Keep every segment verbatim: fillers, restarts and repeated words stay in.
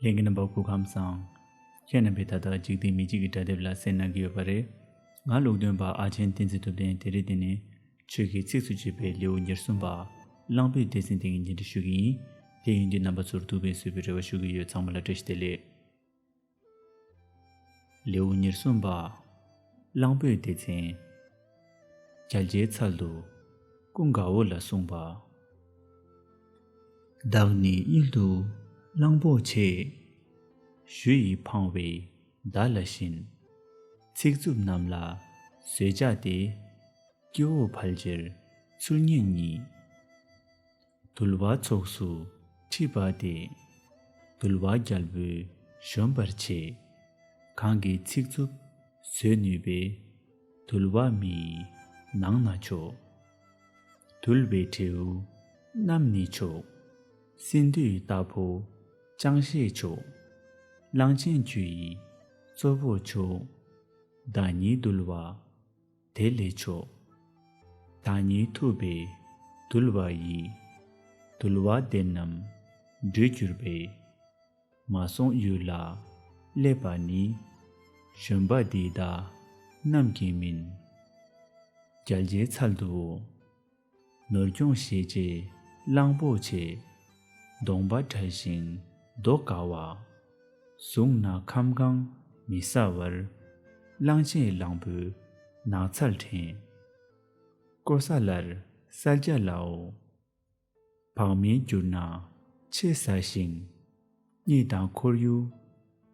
ལྷན་རྒྱས་རྣམ་པ་སྐུ་ཁམས་བཟང་། ཁྱེད་རྣམ་པས་ད་ལྟ་འཇིག་རྟེན་མི་འཇིག་གི་སྒྲ་དེབ་ལ་གསན་གནང་གི་ཡོད་པ་རེད། ང་ཀློག་འདོན་པ་ཨ་ཆེན་བསྟན་འཛིན་ཐུབ་བསྟན། དེ་རིང་འདི་ནས་ཆོས་ཀྱི་ཚིགས་སུ་བཅད་པའི་ལེའུ་ཉེར་གསུམ་པ། གླང་པོའི་སྡེ་ཚན་དེ་ངས་སྙན་སྒྲོན་ཞུ་གི་ཡིན། དེ་ཡིན་དུས་རྣམ་པ་ཚོར་ཐུགས་ཕན་གསོས་པའི་རེ་བ་ཞུ་གི་ཡོད། ཚང་མ་ལ་བཀྲ་ཤིས་བདེ་ལེགས། ལེའུ་ཉེར་གསུམ་པ། གླང་པོའི་སྡེ་ཚན། རྒྱལ་བྱེད་ཚལ་དུ་ཀུན་དགའ་བོ་ལ་གསུངས་པ། བདག་ནི་ཡུལ་དུ་གླང་པོ་ཆེ། གཞུ་ཡིས་འཕངས་པའི་མདའ་ལ་བཞིན། ཚིག་རྩུབ་རྣམས་ལ་བཟོད་བྱ་སྟེ། སྐྱེ་བོ་ཕལ་ཆེར་ཚུར་ཉན་ཉིད། འདུལ་བ་ཚོགས་སུ་ཁྲིད་པ་སྟེ། འདུལ་བ་རྒྱལ་པོས་གཞོམ་པར་བྱེད། གང་གིས་ཚིག་རྩུབ་བཟོད་ནུས་པའི། འདུལ་བ་མི་ཡི་ནང་ན་མཆོག། འདུལ་བའི་དྲེའུ་རྣམས་ནི་མཆོག། སྲིན་བདུད་རྟ་ཕོ་ཅང་ཤེས་མཆོག། གླང་ཆེན་ཁྱུ་ཡི་གཙོ་བོ་མཆོག། བདག་ཉིད་འདུལ་བ་དེ་ལས་མཆོག། བདག་ཉིད་ཐུབ་པས་འདུལ་བ་ཡི། འདུལ་བ་དེ་རྣམས་འགྲོས་གྱུར་པས། མ་སོང་ཡུལ་ལ་སླེབས་པ་ནི། གཞོན་པ་འདི་དག་རྣམས་ཀྱིས་མིན། རྒྱལ་བྱེད་ཚལ་དུའོ། ནོར་སྐྱོང་ཞེས་བྱའི་གླང་པོ་ཆེ། གདོང་པ་ཁྲ་ཞིང་མདོག་དཀར་བ། གཟུགས་ནག་ཁམ་གང་མི་ཟ་བར། གླང་ཆེན་གླང་པོའི་ནགས་ཚལ་འདྲེན། ཀོ་ས་ལར་གསལ་རྒྱལ་ལའོ། བག་མེད་གྱུར་ན་ཆེ་ཟ་ཞིང་། གཉིད་དང་ཁོར་ཡུག་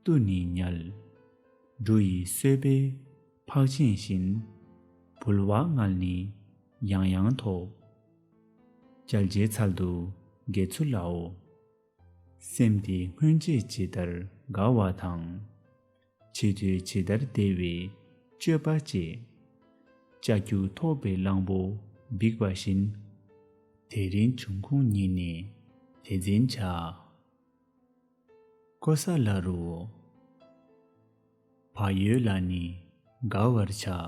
ཏུ་ནི་ཉལ། འབྲུ་ཡི་སོས་པའི་ཕག་ཆེན་བཞིན། འབུལ་བ་མངལ་ནི་ཡང་ཡང་ཐོབ། རྒྱལ་བྱེད་ཚལ་དུ་དགེ་ཚུལ་ལའོ། སེམས་འདི་སྔོན་ཆད་ཇི་ལྟར་དགའ་བ་དང་། བྱེད་དུས་ཇི་ལྟར་བདེ་བའི་སྤྱོད་པ་སྤྱད། ལྕགས་ཀྱུ་ཐོགས་པའི་གླང་པོ་འབིགས་པ་བཞིན། དེ་རིང་འབྱུང་ཁུངས་ཉིད་ནས་དེ་འཛིན་བྱ། ཀོ་ས་ལ་རུ། བག་ཡོད་ལ་ནི་དགའ་བར་བྱ།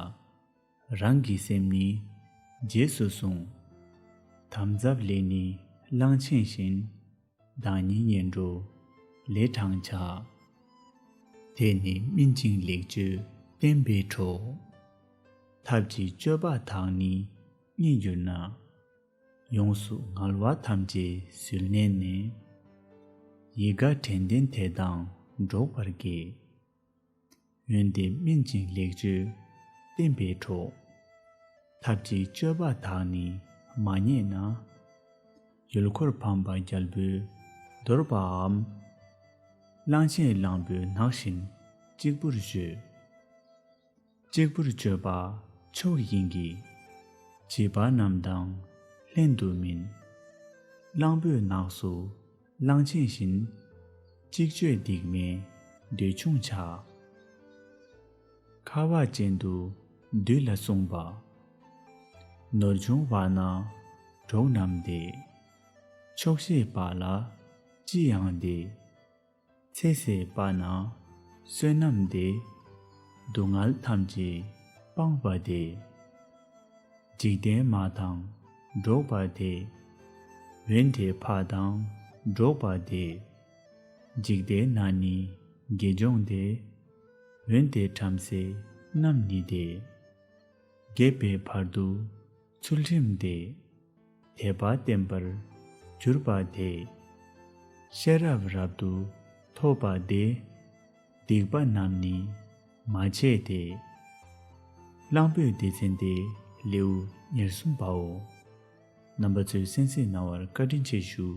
རང་གི་སེམས་ནི་རྗེས་སུ་བཟུང་། དམ་ཟབ་ལས་ནི་གླང་ཆེན་བཞིན། བདག་ཉིད་ངན་འགྲོ་ལས་དྲང་བྱ། དེ་ནི་སྨིན་ཅིང་ལེགས་སྤྱོད་བསྟན་པའི་གྲོགས། ཐབས་ཀྱི་སྤྱོད་པ་དག་ནི་རྙེད་གྱུར་ན། ཡོངས་སུ་ངལ་བ་ཐམས་ཅད་ཟུལ་མནན་ནས། ཡིད་དགའ་དྲན་ལྡན་དེ་དང་འགྲོགས་པར་གྱིས། འོན་ཏེ་སྨིན་ཅིང་ལེགས་སྤྱོད་བསྟན་པའི་གྲོགས། ཐབས་ཀྱི་སྤྱོད་པ་དག་ནི་མ་རྙེད་ན། ཡུལ་འཁོར་ཕམ་པ་རྒྱལ་པོས་འདོར་བའམ། གླང་ཆེན་གླང་པོའི་ནགས་བཞིན་གཅིག་པུར་སྤྱོད། གཅིག་པུར་སྤྱོད་པ་མཆོག་ཡིན་གྱི། བྱིས་པ་རྣམས་དང་ལྷན་དུ་མིན། གླང་པོའི་ནགས་སུ་གླང་ཆེན་བཞིན། གཅིག་སྤྱོད་སྡིག་མའི་འདོད་ཆུང་བྱ། ཁ་བ་ཅན་དུ་བདུད་ལ་གསུངས་པ། ནོར་འབྱུང་བ་ན་གྲོགས་རྣམས་བདེ། ཆོག་ཤེས་པ་ལ་ཅི་ཡང་བདེ། ཚེ་ཟད་པ་ན་བསོད་ནམས་བདེ། སྡུག་བསྔལ་ཐམས་ཅད་སྤངས་པ་བདེ། འཇིག་རྟེན་མ་དང་འགྲོགས་པ་བདེ། འོན་ཏེ་ཕ་དང་འགྲོགས་པ་བདེ། འཇིག་རྟེན་ན་ནི་དགེ་སྦྱོང་བདེ། འོན་ཏེ་བྲམ་ཟེ་རྣམས་ནི་བདེ། རྒས་པའི་བར་དུ་ཚུལ་ཁྲིམས་བདེ། དད་པ་བརྟན་པར་གྱུར་པ་བདེ། ཤེས་རབ་རབ་ཏུ་ཐོབ་པ་བདེ། སྡིག་པ་རྣམས་ནི་མ་བྱས་ཏེ། གླང་པོའི་སྡེ་ཚན་ཏེ་ལེའུ་ཉེར་གསུམ་པའོ། རྣམ་པ་ཚོས་གསན་གཟིགས་གནང་བར་བཀའ་དྲིན་ཆེ་ཞུ།